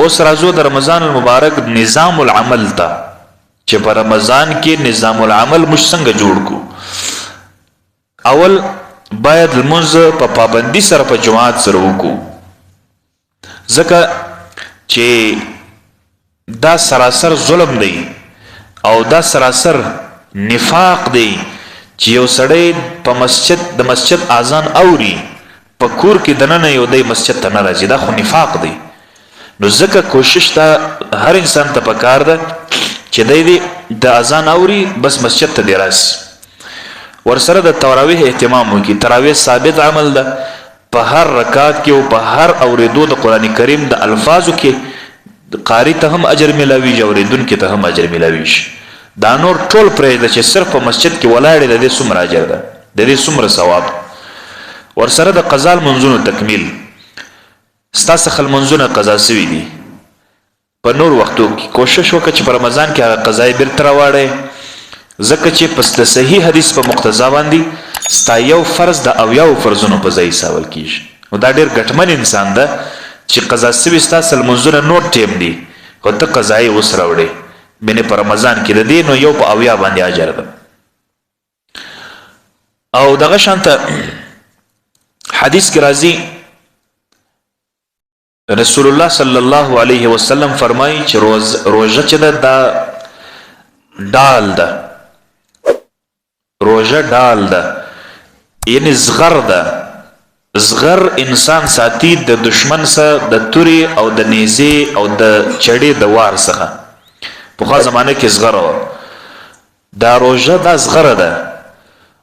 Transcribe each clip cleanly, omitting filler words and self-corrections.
اوس راځو د رمضان المبارک نظام العمل ته، چې په رمضان کې نظام العمل موږ څنګه جوړ کو. اول باید لمونځ په پابندي سره په جماعت سره وکړو، ځکه چې دا سراسر ظلم دی او دا سراسر نفاق دی چې یو سړی په مسجد د مسجد اذان اوري، په کور کې دننه یو دی مسجد ته نه راځي، دا خو نفاق دی. نو ځکه کوشش دا هر انسان ته پکار ده چې دی دې د اذان اوري بس مسجد ته دی راسي. ورسره د تراویح اهتمام وکړي. تراویح ثابت عمل ده، په هر رکعت کې او په هر اوریدو د قرآن کریم د الفاظو کې قاری ته هم اجر ملاویږي، اوریدونکي ته هم اجر ملاویږي. دا نور ټول پرېږده چې صرف په مسجد کې ولاړې د دې څومره اجر ده، د دې څومره ثواب. ورسره د قضا لمونځونو تکمیل، ستا څخه لمونځونه قضا سوي دي په نور وختو کې کوشش وکړه چې په رمضان کې هغه قضا یې بیرته راواړی، ځکه چې پس د صحیح حدیث په مقتضا باندې ستا یو فرض د اویاو فرضونو په ځای حسابل کیږي. نو دا ډېر ګټمن انسان ده چې قضا سوي ستا څخه لمونځونه نور ټیم دي، خو ته قضا یې اوس راوړې، یعنې په رمضان کې د دې نو یو په اویا باندې اجر ده. او دغه شانته حدیث کې راځي رسول الله صلی الله علیه وسلم فرمایي چې روزه چې ده دا ډال ده، روژه ډال ده، یعنی زغر ده. زغر انسان ساتي د دشمن څخه، د تورې او د نیزې او د چړې د وار څخه. پخوا زمانه کې زغره وه، دا روژه دا زغره ده.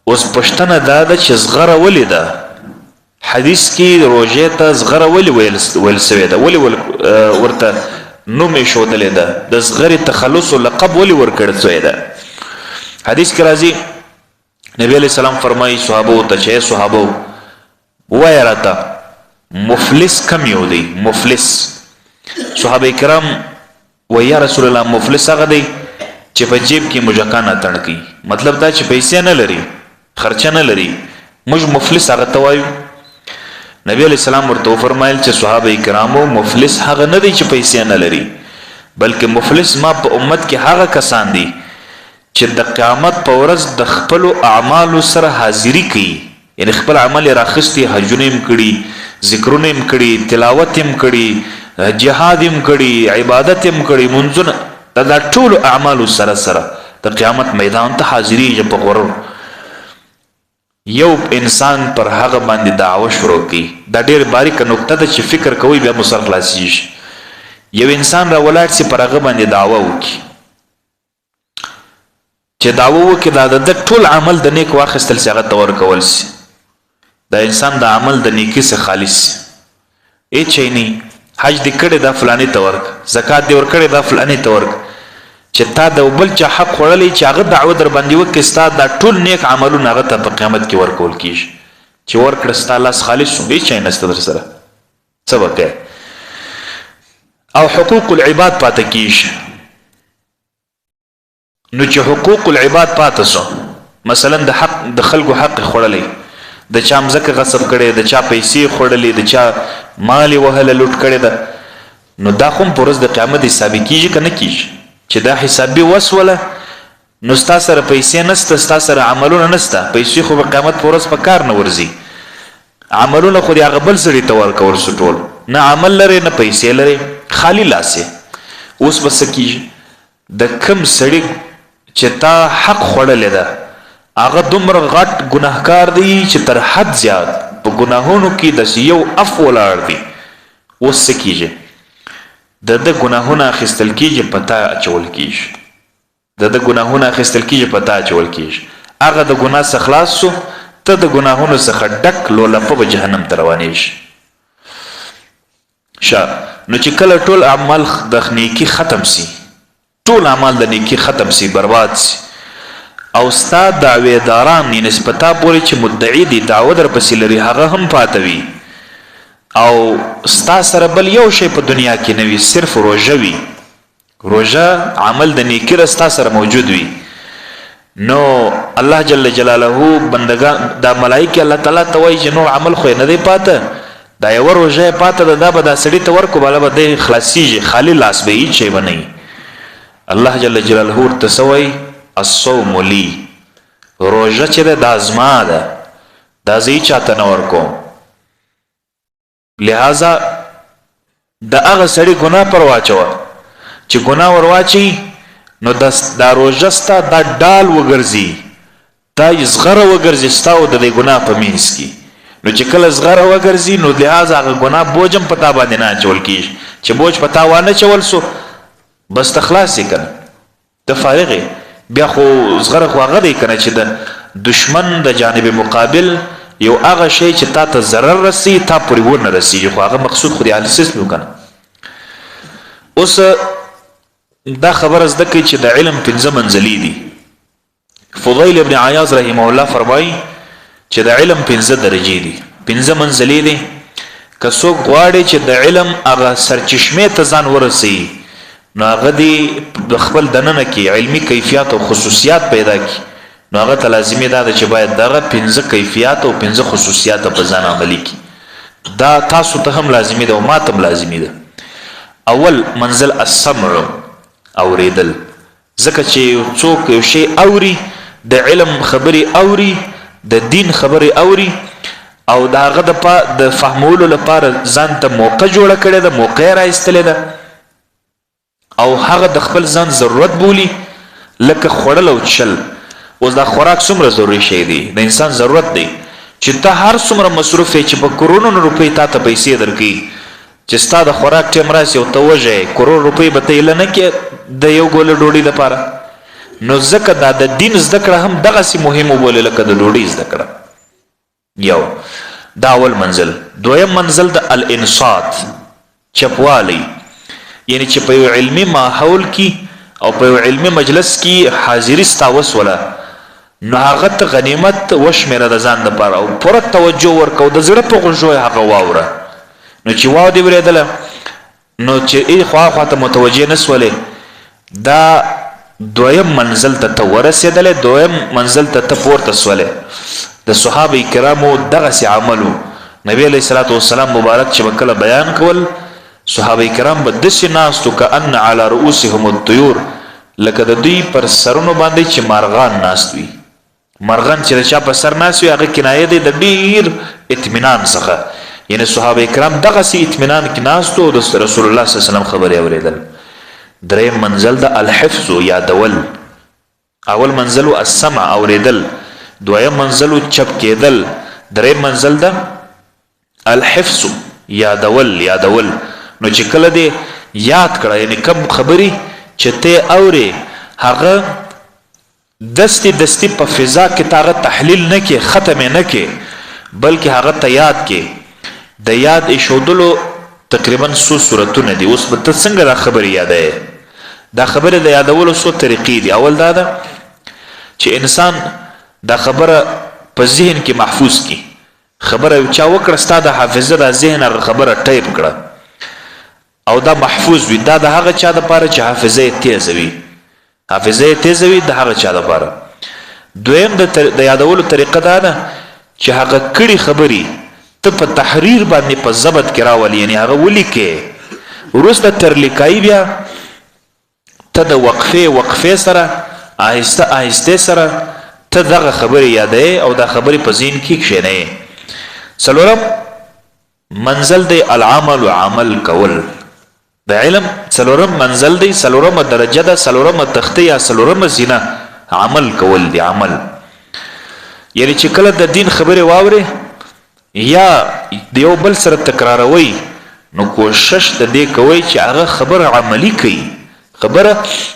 اوس پوښتنه دا ده چې زغره ولې ده؟ حدیث کې روژې ته زغره ولې ویل سوې ده؟ ولې ورته نوم یې ښودلې ده؟ د زغرې تخلص او لقب ولې ورکړل سوی ده؟ حدیث کې راځي نبی علیہ السلام فرمایي صحابو ته چې صحابو ووایه راته مفلس کم یو دی؟ مفلس صحابه کرام وایي یا رسول الله مفلس هغه دی چې په جیب کې موږکان اتڼ کوي، مطلب دا چې پیسې نه لري، خرچه نه لري، موږ مفلس هغه ته وایو. نبی علیہ السلام ورته وفرمایل چې صحابه کرامو مفلس هغه نه دی چې پیسې نه لري، بلکې مفلس ما په امت کې هغه کسان دي چې د قیامت په ورځ د خپلو اعمالو سره حاضري کوي، یعنی خپل عمل یې راخیستی، حجونه یې هم کړي، ذکرونه یې هم کړي، تلاوت یې هم کړي، جهاد یې هم کړي، عبادت یې هم کړي، مونځونه، د دا ټولو اعمالو سره سره د قیامت میدان ته حاضریږي په غرور. یو انسان پر هغه باندې دعوه شروع کوي. دا ډېر باریکه نکته ده چې فکر کوئ بیا مو سر خلاصیږي. یو انسان را ولاړ سي پر هغه باندې دعوه وکړي، چې دعوه وکړي دا د ده ټول عمل د نیک واخیستل سي، هغه ته ورکول سي، دا انسان د عمل د نیکي څخه خالي سي، هیڅ شی نه. حج دې کړی دا فلاني ته ورک، زکات دې ورکړی دا فلاني ته ورک، چې تا د بل چا حق خوړلی چې هغه دعوه در باندې وکړي، ستا دا ټول نیک عملونه هغه ته په قیامت کې ورکول کیږي. چې ورکړه ستا لاس خالي سو، هیڅ شی نشته در سره، څه به کوې؟ او حقوق العباد پاته کیږي. نو چې حقوق العباد پاته سو، مثلا د حق د خلکو حق خوړلی، د چا مځکه غصب کړې، د چا پیسې خوړلې، د چا مال یې وهله لوټ کړې ده، نو دا خو هم په ورځ د قیامت حسابي کیږي که نه کیږي؟ چې دا حسابي وسوله نو ستا سره پیسې نسته، ستا سره عملونه نسته، پیسې خو به قیامت په ورځ په کار نه ورځي، عملونه خو دې هغه بل سړي ته ورکول سو ټول، نه عمل لرې نه پیسې لرې، خالي لاس یې. اوس به څه کیږي؟ د کوم سړي چې تا حق خوړلی ده هغه دومره غټ ګناهکار دی چې تر حد زیات په ګناهونو کې داسې یو اف ولاړ دی. اوس څه کیږي؟ د ده ګناهونه اخیستل کیږي په تا اچول کیږي، د ده ګناهونه اخیستل کیږي په تا اچول کیږي. هغه د ګناه څخه خلاص سو، ته د ګناهونو څخه ډک لولپه به جهنم ته روانیږي. شه نو چې کله ټول اعمال د نیکی ختم سي، ټول اعمال د نیکی ختم سي، برباد سي، او ستا دعویداران یعنی په تا پورې چې مدعي دي، دعوه در پسې لري، هغه هم پاته وي، او ستا سره بل یو شی په دنیا کې نه وي، صرف روژه وي، روژه عمل د نیکی را ستا سره موجود وي، نو الله جل جلاله بندگان دا ملائکه الله تعالی ته وایي چې نور عمل خو یې نه دی پاته، دا یوه روژه یې پاته ده، دا به دا سړي ته ورکړو، بله به دی خلاصېږي، خالي لاس به یې، هېڅ شی به نه وي. الله جل جلاله ورته څه وایي؟ الصوم لي، روژه چې ده دا زما ده، دا زه هېچا ته نه ورکوم. لہذا د هغه سړي ګناه پر واچوه، چې ګناه ور واچي نو دا روژه ستا دا ډال وګرځي، دا زغره وګرځي ستا او د دې ګناه په منځ کې. نو چې کله زغره وګرځي نو لہذا هغه ګناه بوج هم په تا باندې نه اچول کېږي. چې بوج په تا وانه چول سو، بس ته خلاص یې که نه، ته فارغ یې. بیا خو زغره خو هغه دی که نه چې د دشمن د جانب مقابل یو هغه شی چې تا ته ضرر رسي تا پورې ونه رسېږي، خو هغه مقصود خو دې حاصل شو که نه. اوس دا خبره زده کړئ چې د علم پنځه منزلې دي. فضیل ابن عیاض رحمه الله فرمایي چې د علم پنځه درجې دي، پنځه منزلې دي. که څوک غواړي چې د علم هغه سرچشمې ته ځان ورسوي نو هغه دې د خپل دننه کې علمي کیفیات او خصوصیات پیدا کړي، نو هغه ته لازمي دا ده چې باید دغه پنځه کیفیات او پنځه خصوصیات په ځان عملي کړي. دا تاسو ته هم لازمي ده او ما ته هم لازمي ده. اول منزل السمع، اوریدل. ځکه چې یو څوک یو شی اوري، د علم خبرې اوري، د دین خبرې اوري او د هغه د فهمولو لپاره ځان ته موقع جوړه کړې ده، موقع یې را ایستلې ده او هغه د خپل ځان ضرورت بولي، لکه خوړل او څښل. اوس دا خوراک څومره ضروري شی دی، د انسان ضرورت دی. چې ته هر څومره مصروف یې، چې په کرونونو روپۍ تا ته پیسې درکوي، چې ستا د خوراک ټیم راسي او ته وږی یې، کروړ روپۍ به ته ایله نه کې د یو ګوله ډوډۍ دپاره. نو ځکه دا د دین زده کړه هم دغسې مهم وبولې لکه د ډوډۍ زده کړه. یو دا اول منزل. دویم منزل د الانصات، چپوالی، یعنی چې په یو علمي ماحول کې او په یو علمي مجلس کې حاضری ستا وسوله، نو هغه ته غنیمت وشمېره د ځان دپاره او پوره توجه ورکړه او د زړه په غوږو یې هغه واوره. نو چې واو دې ورېدله، نو چې ای خوا خوا ته متوجه نه سولې، دا دویم منزل ته ته ورسېدلې، دویم منزل ته ته پورته سولې. د صحابه کرامو دغسې عمل و. نبی علیه الصلاة والسلام مبارک چې به کله بیان کول، صحابه کرام به داسې ناست وو کأن علی رؤوسهم الطیور، لکه د دوی پر سرونو باندې چې مارغان ناست وي. مرغان چې د چا په سر ناست وي هغه کنایه دی د ډیر اطمینان څخه، یعنی صحابه کرام دغسې اطمینان کې ناست وو او د رسول الله صلی الله علیه وسلم خبرې اورېدل. دریم منزل د الحفظ، یادول. اول منزل السمع، اورېدل. دویم منزل چپ کېدل. دریم منزل د الحفظ، یادول. یادول نو چې کله دې یاد کړه، یعنی کم خبرې چې ته اورې هغه دستي دستي په فضا کې ته هغه تحلیل نه کې، ختم یې نه کې، بلکې هغه ته یاد کې. د یاد ایښودلو تقریبا څو صورتونه دي. اوس به ته څنګه دا خبرې یادوې؟ دا خبرې د یادولو څو طریقې دي. اول دا ده چې انسان دا خبره په ذهن کې محفوظ کړي. خبره یو چا وکړه، ستا د حافظه دا ذهن هغه خبره ټایپ کړه او دا محفوظ وي. دا د هغه چا دپاره چې حافظه یې تیزه وي، حافظه یې تیزه وي د هغه چا دپاره. دویم د یادولو طریقه دا ده چې هغه کړي خبرې ته په تحریر باندې په ضبط کې راولي، یعنی هغه ولیکې، وروسته تر لیکایي بیا ته د وقفې وقفې سره آهسته آهسته سره ته دغه خبرې یادوې او دا خبرې په ذهن کې کښېنوې. څلورم منزل دی العمل، عمل کول. د علم څلورم منزل دی، څلورمه درجه ده، څلورمه تخته یا څلورمه زینه عمل کول دی. عمل یعنی چې کله د دین خبرې واورې یا د یو بل سره تکراروي، نو کوشش د دې کوئ چې هغه خبره عملي کوي. خبره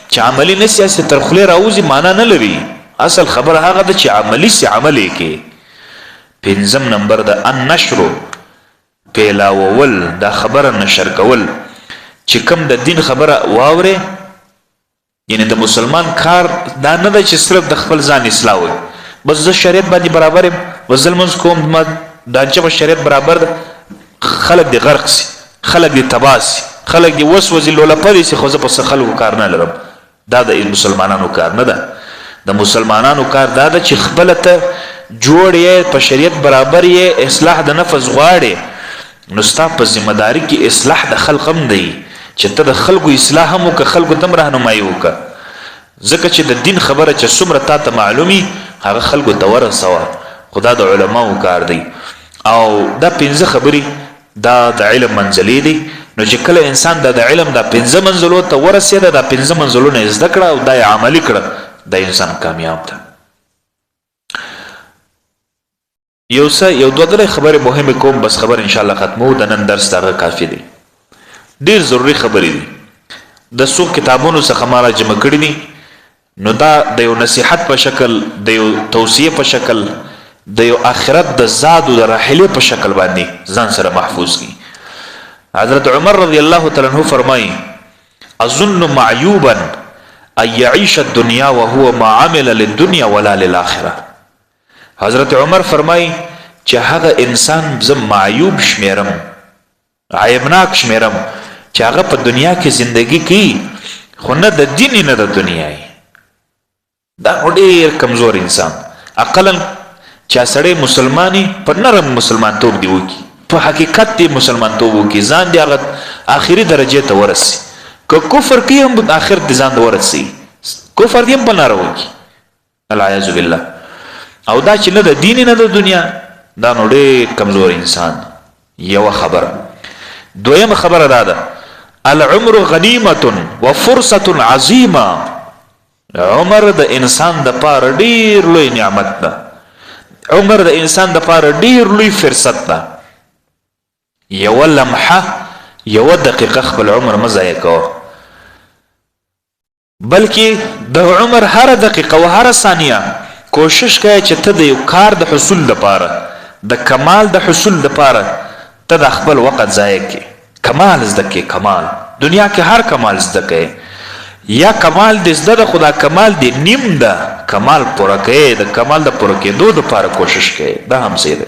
چې عملي نه سي هسې تر خولې راوځي معنا نه لري. اصل خبره هغه ده چې عملي سي، عمل یې کوي. پنځم نمبر د النشر، پیلاوول، دا خبره نشر کول. چې کوم د دین خبره واورې، یعنی د مسلمان کار دا نه ده چې صرف د خپل ځان اصلاح وي، بس زه شریعت باندې برابر یم، بس زه لمونځ کوم، ما ډانچه په شریعت برابر ده، خلک دې غرق سي، خلک دې تباه سي، خلک دې وسوځي، لولپه دې سي، خو زه په څه خلکو کار نه لرم. دا د مسلمانانو کار نه ده. د مسلمانانو کار دا ده چې خپله ته جوړ یې، په شریعت برابر یې، اصلاح د نفس غواړې، نو ستا په ذمه داری کې اصلاح د خلق هم دی چې ته د خلکو اصلاح هم وکړه، خلکو ته هم رهنمایي وکړه، ځکه چې د دین خبره چې څومره تا ته معلومي هغه خلکو ته ورسوه، خو دا د علماو کار دی. او دا پنځه خبرې دا د علم منزلې دي. نو چې کله انسان دا د علم دا پنځه منزلو ته ورسېده، دا پنځه منزلونه یې زده کړه او دا یې عملي کړه، دا انسان کامیاب ده. یو څه یو دوه درې خبرې مهمې کوم، بس خبر ان شاء الله ختمو. د نن درس دغه کافي دی، ډیر ضروري خبرې دي. د څو کتابونو څخه ما را جمع کړي دي، نو دا د یو نصیحت په شکل، د یو توصیه په شکل، د یو آخرت د زاد او د راحلې په شکل باندې ځان سره محفوظ کړي. حضرت عمر رضی الله تعالی عنہ فرمایي: اظن معیوبا ان يعيش الدنيا وهو ما عمل للدنيا ولا للآخرة. حضرت عمر فرمایي چې هغه انسان زه معیوب شمیرم، عیبناک شمیرم، چې هغه په دنیا کې زندگی کوي خو نه د دین نه د دنیا. دا نو ډیر کمزور انسان. اقلا چې سړی مسلماني په نرم مسلمانتوب دی وکي، په حقیقت دی مسلمانتوب وکي، ځان دی هغه آخري درجه ته ورسي. که کفر کوي هم آخر دی ځان ورسي، کفر دی هم په ناره وکي، العیاذ بالله. او دا چې نه د دین نه د دنیا، دا نو ډیر کمزور انسان. یوه خبره. دویمه خبره دا ده: العمر غنیمه وفرصه عظیمه. عمر د انسان د پاره ډیر لوی نعمت ده، عمر د انسان د پاره ډیر لوی فرصت ده. یوه لمحه یوه دقیقه خپل عمر مه ضایع کوه، بلکې د عمر هره دقیقه او هره ثانیه کوشش کوي چې ته د یو کار د حصول دپاره، د کمال د حصول دپاره ته د خپل وخت ضایع کې. کمال زده کې، کمال دنیا کې هر کمال زده کې، یا کمال دې زده ده خو دا کمال دې نیم ده، کمال پوره کوي، د کمال د پوره کېدو دپاره کوشش کوي، دا هم صحیح دی.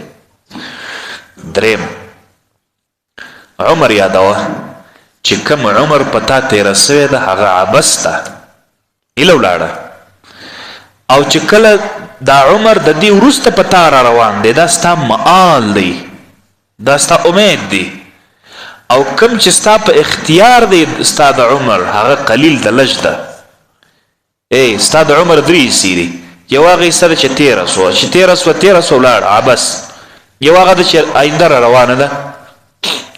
دریم، عمر یادوه چې کوم عمر په تا تېره سوی ده هغه عبث ده، ایله ولاړه. او چې کله دا عمر د دې وروسته په تا را روان دی، دا ستا معال دی، دا ستا امید دی. او کم چې ستا په اختیار دی ستا د عمر هغه قلیل ده، لږ ده. ای ستا د عمر درې حصې دي، یو هغه حصه ده چې تېره سوه، چې تېره سوه تېره سوه ولاړ عبث. یو هغه ده چې آینده را روانه ده،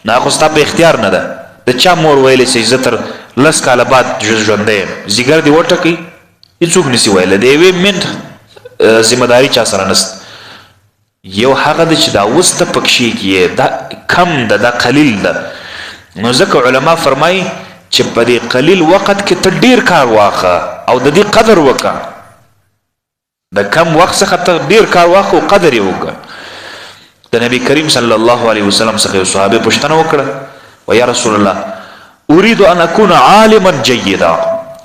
نه خو ستا په اختیار نه ده. د چا مور ویلی چې زه تر 10 کاله بعد ژوندی یم، ځیګر دې وټکوي؟ هېڅوک نسي ویلی، د یوې منټ ذمه داري چا سره نسته. یو هغه ده چې دا اوس ته پکښې کې یې، دا کم ده، دا قلیل ده. نو ځکه علما فرمایي چې په دې قلیل وخت کې ته ډیر کار واخه او د دې قدر وکړه. د کم وخت څخه ته ډیر کار واخه او قدر یې وکړه. د نبی کریم صلی الله علیه وسلم څخه یو صحابي پوښتنه وکړه، و یا رسول الله اريد ان اكون عالما جيدا.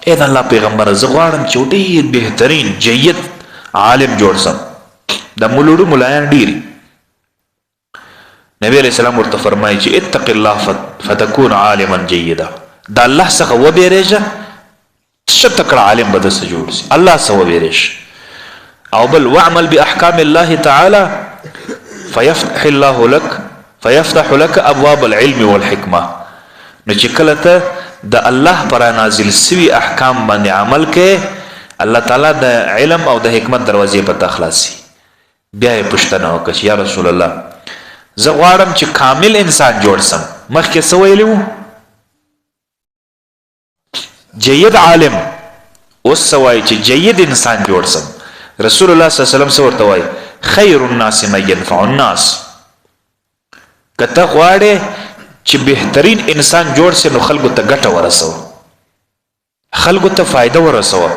اې د الله پیغمبر، زه غواړم چې ډیر بهترین جید عالم جوړ سم. د مولوډو ملایان ډیر. نبی علیہ السلام ورته فرمایي چې اتق الله فتكون عالما جيدا. د الله څخه وبېرېږه، ښه تکړه عالم به درڅخه جوړ سي. الله څخه وبېرېږه. او بل واعمل باحکام الله تعالی فيفتح الله لك فيفتح لك ابواب العلم والحکمه. نو چې کله ته د الله پر نازل سوي احکام باندې عمل کې، الله تعالی د علم او د حکمت دروازې په تا خلاصي. بیا یې پوښتنه وکړه چې یا رسول الله زه غواړم چې کامل انسان جوړ سم. مخکې څه ویلي وو؟ جید عالم. اوس څه وایي؟ چې جید انسان جوړ سم. رسول الله صلی الله علیه وسلم څه ورته وایي؟ خیر الناس من ينفع الناس. که ته غواړې چې بهترین انسان جوړ سې، نو خلکو ته ګټه ورسوه، خلکو ته فایده ورسوه،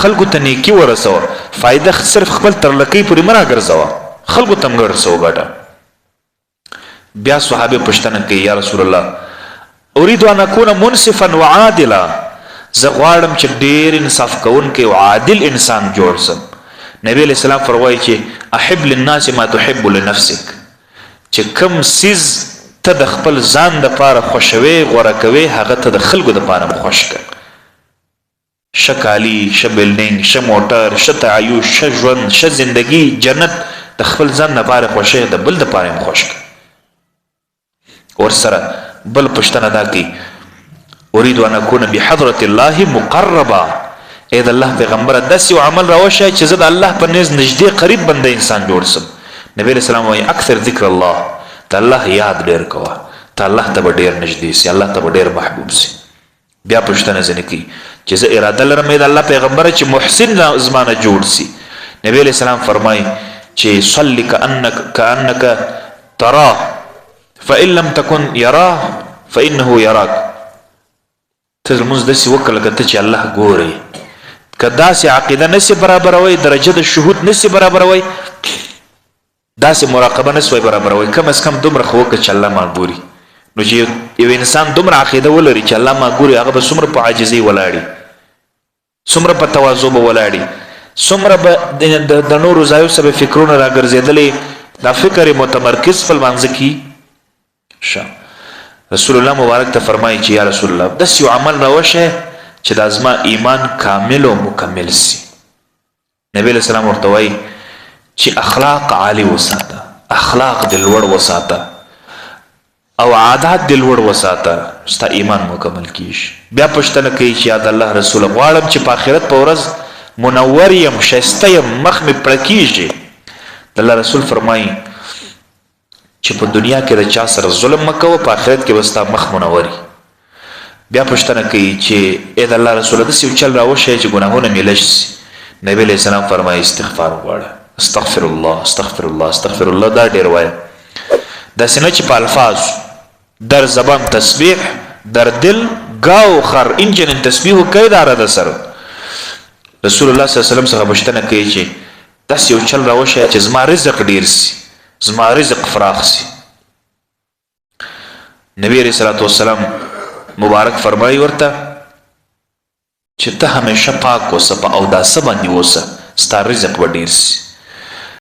خلکو ته نیکی ورسوه. فایده صرف خپل تر لکۍ پورې مه راګرځوه، خلکو ته هم ورسوه ګټه. بیا صحابه پوښتنه کوي، یا رسول الله اريد ان اكون منصفا وعادلا. زه غواړم چې ډیر انصاف کوونکی او عادل انسان جوړ سم. نبی علیہ السلام فرمایي چې احب للناس ما تحب لنفسك. چې کم څیز ته د خپل ځان د پاره خوښوې، غوره کوې، هغه ته د خلکو د پاره هم خوښ کړه. ښه کالي، ښه بلډینګ، ښه موټر، ښه تعیش، ښه ژوند، ښه زندگی، جنت د خپل ځان د پاره خوښوې، د بل د پاره هم خوښ کړه. ورسره بل پوښتنه دا کوي، اريد ان اكون بحضرت الله مقربا، اې د الله پیغمبره داسې یو عمل راوښیه چې زه د الله په نزد نږدې قریب بنده انسان جوړ سم. نبی علیه السلام وایي اکثر ذکر الله، د الله یاد ډېر کوه، ته الله ته به ډېر نږدې سي، الله ته به ډېر محبوب سي. بیا پوښتنه ځنې کوي چې زه اراده لرم د الله پیغمبره چې محسن زما نه جوړ سي. نبی علیه السلام فرمایي چې صلی کأنک کأنک تراه فإن لم تكن يراه فإنه يراك. ته لمونځ داسې وکړه لکه ته چې الله ګورې. که داسې عقیده نسې برابروي، درجه د شهود نسې برابروي، داسې مراقبه نسوي برابروي، کم از کم دومره خو وکړه چې الله ما ګوري. نو چې یو انسان دومره عقیده ولري چې الله ما ګوري، هغه به څومره په عاجزۍ ولاړي، څومره په تواضع به ولاړي، څومره به د نورو ځایو څخه به فکرونه راګرځېدلې، دا فکر یې متمرکز په لمانځه کې شه. رسول الله مبارک ته فرمایي چې یا رسول الله داسې یو عمل راوشه چې دا زما ایمان کامل او مکمل سي. نبی علیہ السلام ورته وایي چې اخلاق عالی وساته، اخلاق دې لوړ وساته او عادات دې لوړ وساته، ستا ایمان مکمل کیږي. بیا پوښتنه کوي چې یا د الله رسول غواړم چې په آخرت په ورځ منور یم، ښایسته یم، مخ مې پړکیږي. د الله رسول فرمایي چې په دنیا کې د چا سره ظلم مه کوه، په آخرت کې به ستا مخ منوري. بیا پوښتنه کوي چې ای د الله رسوله داسې یو چل راوښیه چې ګناهونه مې لږ سي. نبی علیه السلام فرمایي استغفار وغواړه، استغفر الله استغفر الله استغفر الله، دا ډېر وایه. داسې نه چې په الفاظو در زبان تسبیح در دل گاو خر انجن تسبیح کوي داره د سر. رسول الله صلی الله علیه وسلم څخه پوښتنه کوي چې داسې یو چل راوښیه چې زما رزق ډېر سي، زما رزق فراخ سي. نبی علیہ الصلوۃ والسلام مبارک فرمایي ورته چې ته همیشه پاک اوسه، په اوداسه باندې اوسه، ستا رزق به ډېر سي.